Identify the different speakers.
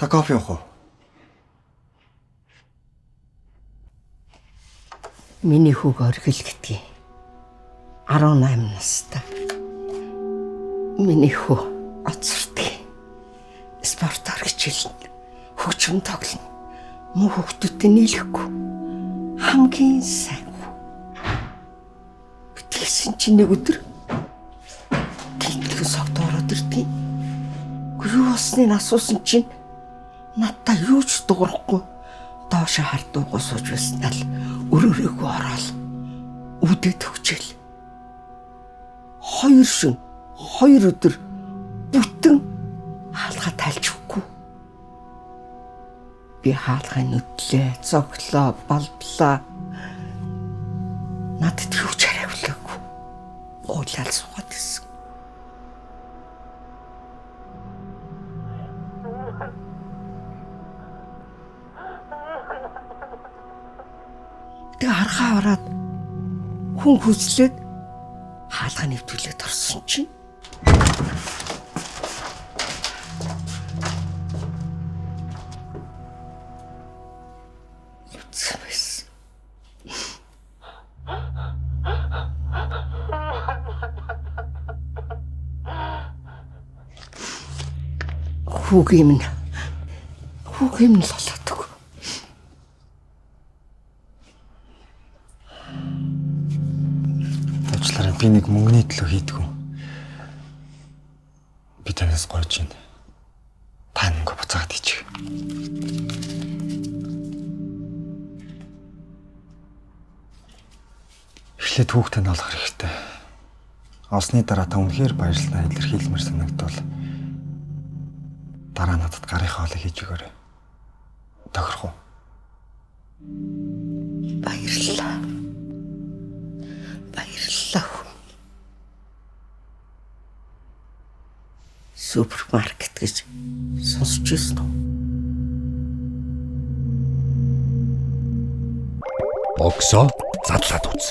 Speaker 1: Та кофе уух уу?
Speaker 2: Миний хүүг оргил гэдгийг 18 настай. Миний хүү оцордгийг. Спортоор хичээлнэ. Хөгжим тоглоно. Муу хүүхдүүдтэй нийлэхгүй. Хамгийн сайн хүү. Тэгсэн чинь нэг өдөр гинтгэн согт ороод ирдгийг. Юу болсныг асуусан чинь надтай юу ч дуурахгүй доошо хардуугүй сууж байснаа л өрөөрөөгүй ороод үдээ төгчээл. 2 шөнө 2 өдөр бүтэн хаалга тайлж өгөхгүй. Би хаалгыг нүдлээ, цоглоо, балблаа. Надад юу ч хариулаагүй. Гуйлал суугаад ирсэн. Тэгээ аргаа ороод хүн хүслээд хаалга нэвтүүлээд орсон чинь нүцсэн байсан. Хүүгийн минь л олоодог.
Speaker 1: Уучлаарай, би нэг мөнгөний төлөө хийдгүү. Би танаас гойж байна. Та мөнгө буцаагаад хийчих. Эхлээд хүүхдээ нь олох хэрэгтэй. Олсны дараа та үнэхээр баярлалаа илэрхийлмээр санагдвал дараа надад гарынхаа хоолыг хийж өгөөрэй. Тохирох уу?
Speaker 2: Баярлалаа. Баярлалаа. Супермаркет гэж сонсч ирсэн үү?
Speaker 3: Боксо задлаад үз.